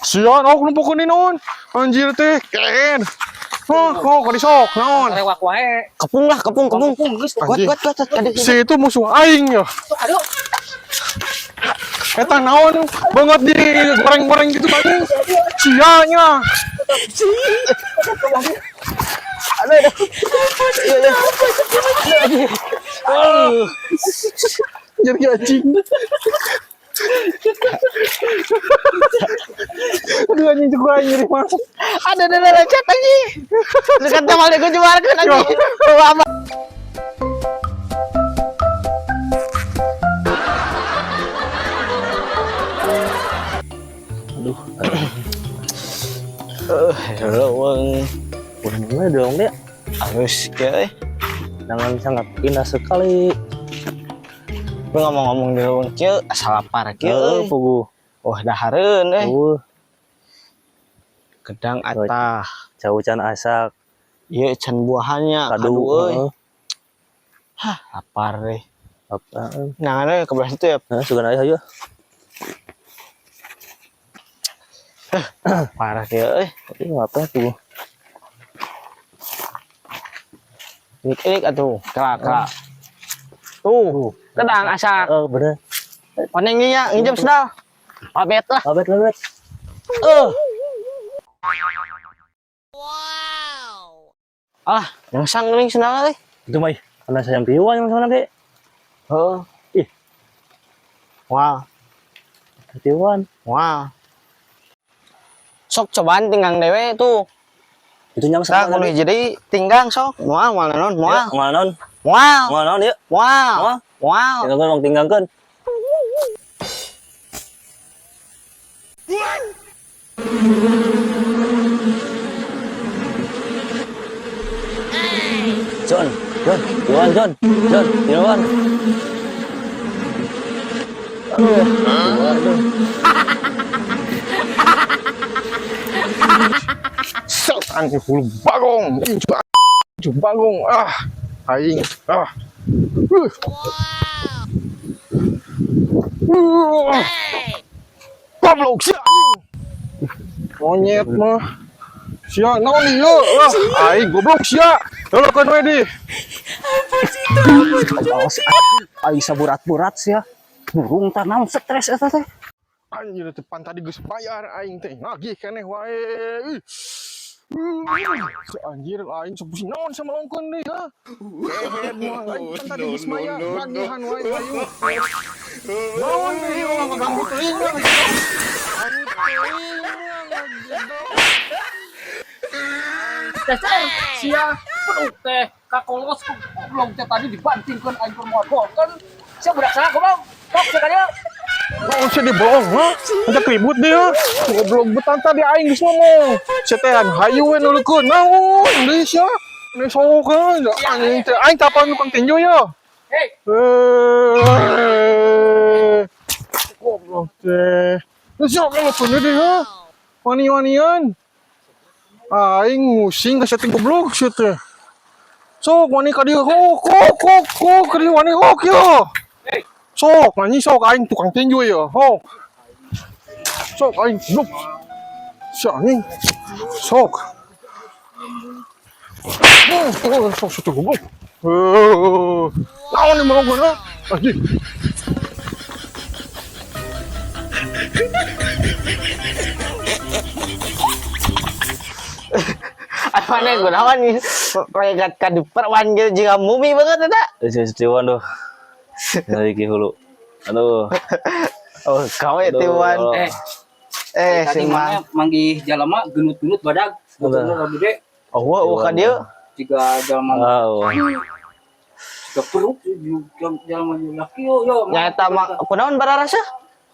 Sia, naon numpukeun di naon? Anjir teh, keren. Oh, oh, kadi sok, naon? Rewak wae. Kepung lah, kepung, kepung. Kepung geus. Kuat, Anjing. kuat, kuat, kuat. Kade. Si itu musuh aing ya. Aduh. Eta naon banget di goreng-goreng gitu anjing. Sianya. Aduh, aduh. Iya, iya. Aduh. Jadi anjing. Aduh anjing cukup aing nyeri masuk. Ada ada loncat anjing. Dekat malah gue juarkeun anjing. Apa? Aduh, Leuweung mana dong dia? halus kieu euy. Jangan sangat indah sekali. Lu ngomong-ngomong di leuweung kieu asa lapar kieu Heeh, euy. pugu. Wah, dahareun euy. Gedang atah. Jauh can asak. Ieu can buahannya Kadu, kadu euy. heeh. Hah, lapar euy. Apa? Nah, ke belah situ ya. Heeh, sugan aya hayu. Parah kieu euy. Ini ngapa pugu? Inik-inik atuh, kelak kelak. Tuh, gedang asak. Oh, bener. Koneng nya nginjem sendal. Pabet lah. Babet, babet. Eh. Wow. Ah, yang sang geuning sendal euy. Itu mah ih, karena sayang tiwan yang sana ge. Heeh. Ih. Wah, Tiwan. wah. Sok cobaan tinggang dewe tuh. Itu nyang Tah sama kudu jadi tinggang sok. Moal moal naon, moal. Moal naon? Moal. Moal naon ieu? Moal. Moal. Moal. Tinggalkeun bang tinggalkeun. John, John, Tiwan, John, John, Tiwan. Aduh, Tiwan, aduh. Set anjing hulu bagong. Ih, coba coba bagong. Ah, aing. Ah. Wow. Goblok sia anjing. Monyet mah. Sia naon ieu? Ah, aing goblok sia. Lolokeun we di. Awas ai saburat-burat sia. Burung tanam stres eta teh. Anjir depan tadi geus bayar aing teh nagih keneh wae. Ih. Si anjir aing sok pusing naon sama longkeun deui ha. Kehed mah aing pan tadi geus bayar nagihan wae hayu. Naon deui ulah ngaganggu teuing mah. Ganggu teuing mah ngajedog. Dasar sia peruk teh kakolos goblok teh tadi dibantingkeun aing keur moal gol kan. Sia budak saha goblok? Tok sia ka dieu. Naon sia dibohong ha? Ajak ribut dia. Goblok betan tadi aing geus ngomong. Sia teh hayu we nuleukeun naon deui sia. Ini sok anjing teh aing tapan tukang tinju ya. Hei, Eh, goblok teh. Lu siapa yang ngepunya deh, ha? Wani-wanian. Aing musing ke setting goblok sih teh. Sok wani ka dieu, kok kok kok kok ka dieu wani kok yo. Sok anjing sok aing tukang tinju ya, hok. Sok aing goblok. Si anjing. Sok. Oh, sok sok goblok. Eh, naon nih mau gua anjing. Apa nih gunawan nih? Kayak kaduper wan gitu juga mumi banget eta. Si Tiwan tuh. Dari ki hulu. Aduh. Oh, gawe Aduh, tiwan. Allah. eh, Eh, tadi si mana mah. manggih jalma genut-genut badag. Genut gede Oh, wah, wah ka dieu. jika jalma Oh. jika peruk jalma laki yo yo. Nyata mah kunaon bararasa?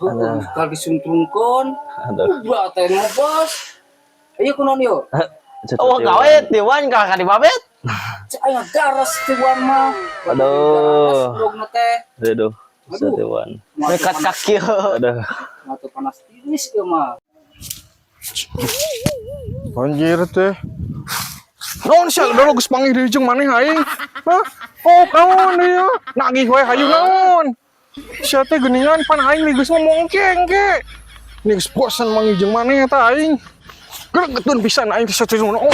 Heeh, kali disuntrungkeun. Aduh. Udah teh ngobos. Ayo kunaon yo? Oh, gawe tiwan ka ka dibabet. Cek aing garas tiwan mah. Aduh. Garas teh. Aduh. Si Tiwan. Dekat kaki. Aduh. Mata panas tiris ieu mah. Anjir teh. Naon sia udah geus panggih deui jeung maneh aing. Hah? Oh, naon deui ya? Nagih we hayu naon? Sia teh geuningan pan aing geus ngomong engke engke. Ini geus bosan manggil jeung maneh eta aing. Gregetkeun pisan aing teh sateuacan oh.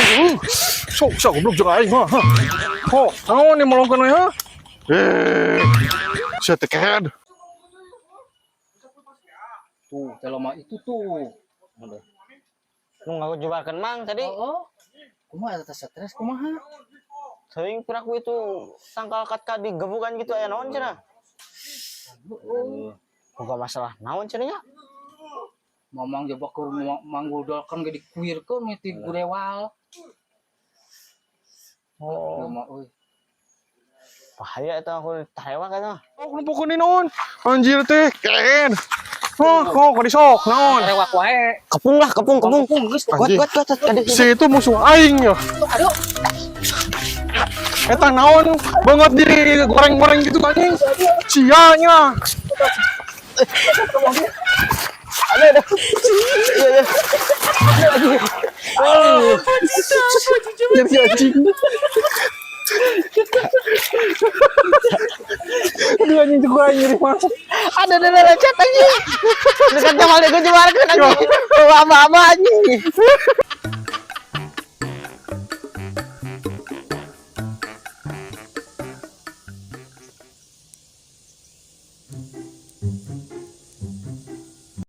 Sok sok goblok jeung aing ha. Ha. Ho, naon nih melongkeun we ha? Eh. Sia teh kehed. Tuh, jelema itu tuh. Nu ngajubarkeun Mang tadi. Oh, kumaha eta stres kumaha? Sering piraku itu tangkal katka digebukan gitu aya naon cenah. Boga masalah naon cenah nya? Mamang jebak keur manggudolkeun ge dikuirkeun ti gurewal. Oh, Jelema euy. Bahaya eta aku tarewak eta. Oh, nempokeun deui naon? Anjir teh kehed. Oh, kok di sok naon? Rewak wae. Kepung lah, kepung, kepung. Kepung geus. Kuat, Anjing. kuat, kuat, kuat. Si itu musuh aing ya. Aduh. Eta naon banget di goreng-goreng gitu anjing. Sianya. Ada, ada. Iya, iya. Jadi anjing. Aduh anjing juga aing nyeri masuk. Ada, ada, ada, chat anjing. Dekat malah gue jubarkeun anjing. Apa-apa anjing.